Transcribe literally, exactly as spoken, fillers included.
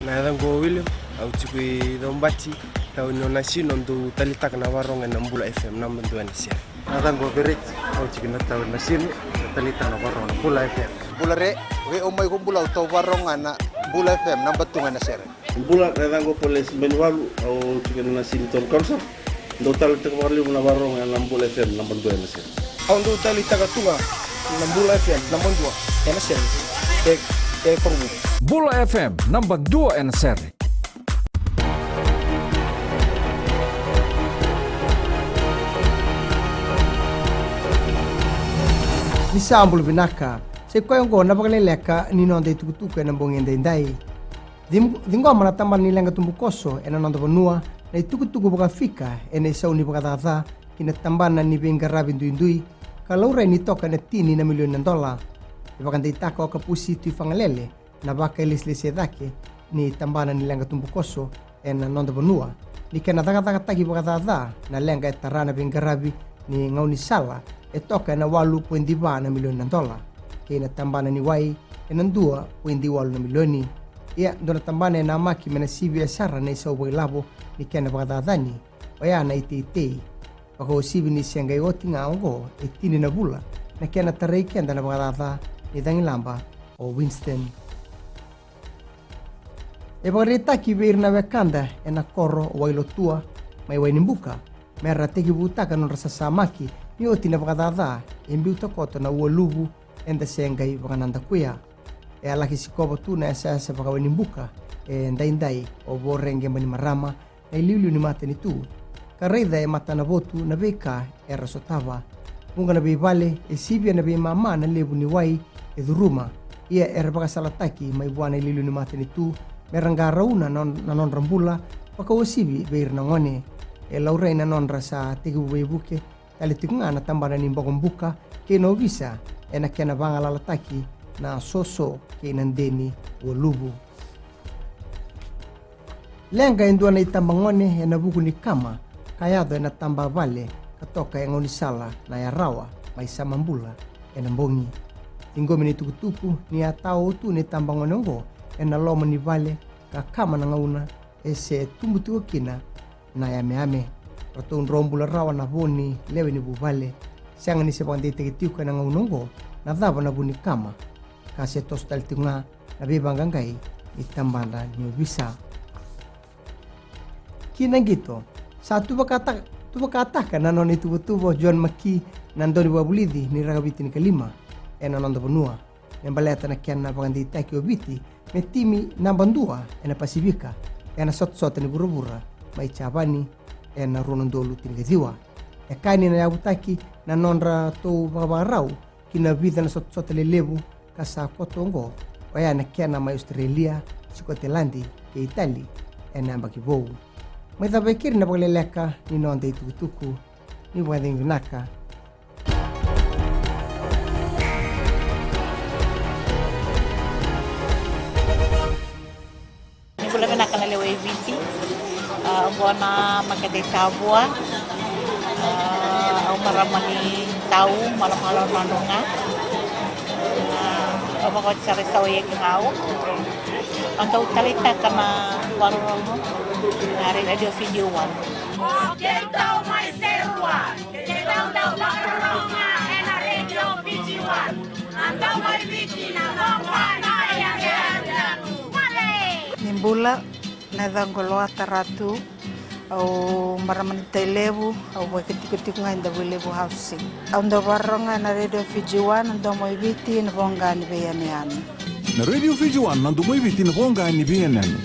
Na yacaqu o William, au tiko i Cobati, tauni o Nasinu, au dau talitaka na varogo ena Bula F M, naba dua ena sere. Na yacaqu o Vereti, au tiko na tauni Nasinu, na talitaka na varogo na Bula F M. Bula re, vei au mai ko Bula, au tau varogo na Bula F M, naba tu ga ena sere. Bula, na yacaqu o Poles Benivalu, au tiko na Nasinu Town Council. Dau talitaka vakalevu na varogo ena Bula F M naba dua ena sere. Au dau talitaka tu ga na Bula F M naba dua ena sere. E, e Korovou. Bula F M naba dua ena sere. Ni sa bula vinaka. Sa i koya oqo na vakaleleka ni noda itukutuku ena bogi edaidai. Cim-, ciqoma na tabana ni leqa tubukoso ena noda vanua na itukutuku vakafika ena isau ni vakacaca ki na tabana ni veiqaravi duidui, ka laurai ni toka ena tini na milioni na dola. E vakadeitaka o Kapusi Tuifagalele, na vakailesilesi e cake ni tabana ni leqa tubukoso ena noda vanua, ni kena cakacakataki vakacaca na leqa e tara na veiqaravi ni gaunisala e toka ena walu poidi va na milioni na dola, kei na tabana ni wai ena dua poidi walu na milioni. Ia, dua na tabana e namaki me na sivia sara na isau vakailavo ni kena vakacacani, oya na iteitei. Vakauasivi ni se qai oti ga oqo e tini na vula na kena tarai keda na vakacaca ni cagilaba o Winston. E vakaraitaki vei ira na wekada ena koro o Wailotua mai Wainibuka, me ra tekivutaka na nodra sasamaki ni oti na vakacaca e biuta koto na ualuvu eda se qai vakanadakuya. E a laki sikova tu na yasayasa vakaWainibuka edaidai o Voreqe Bainimarama, na iliuliu ni matanitu, ka raica e matanavotu na veika era sotava. Vuqa na veivale e sivia na veimama na levu ni wai e curuma. Ia era vakasalataki mai vua na iliuliu ni matanitu me ra qarauna na, na nodra bula, vakauasivi vei ira na gone. E laurai na nodra sa tekivu veivuke tale tiko ga na tabana ni bokobuka kei na ovisa ena kena vagalalataki na soso kei na deni ualuvu. Leqa e dua na itabagone ena vuku ni kama ka yaco ena taba vale ka toka e gaunisala na yarawa mai Samabula ena bogi. Ciqomi na itukutuku ni a tao tu na itabagone oqo ena loma ni vale ka kama na gauna e se tubu tiko kina na yameyame. Ratou dro bula rawa na vo ni lewe ni vuvale. Sega ni se vakadeitaki tiko ena gauna oqo na cava na vu ni kama, ka se toso tale tiko ga na veivaqaqai ni tabana ni ovisa. Ki na qito, sa tuvakata-, tuvakataka na nona ituvatuva o John McKee na daunivakavulici ni rakavi tinikalima ena noda vanua, me baleta na kena vakadeitaki o Viti me timi naba dua ena Pasivika ena sotasota ni vuravura mai Japani ena rua na udolu tinikaciwa. E kaya ni na yavutaki na nodratou vakavakarau ki na vica na sotasota lelevu ka sa koto oqo, oya na kena mai Ositerelia, Sikoteladi kei Itali ena yabaki vou. Mai cava e keri na vakaleleka ni noda itukutuku. Ni vakacegu vinaka. Ni bula vinaka na lewe i Viti. A, oqo na makete i Tavua. A, au marama ni Tau, Malomalo, Nadroga. A, au vakoti sara i Sawaia ki Gau. Au dau taleitaka na vakarorogo na Radio Fiji One. O keitou mai Serua, keitou dau vakarorogo ena Radio Fiji One. Na domo i Viti, na domo i Viti. Ni bula, na yacaqu o Loata Ratu, au marama ni Tailevu, au vakaitikotiko ga i Davuilevu Housing. Au dau vakarorogo ena Radio Fiji One, na domo i Viti, na voqa ni veiyanuyanu. Na Radio Fiji One, na domo i Viti, na voqa ni veiyanuyanu.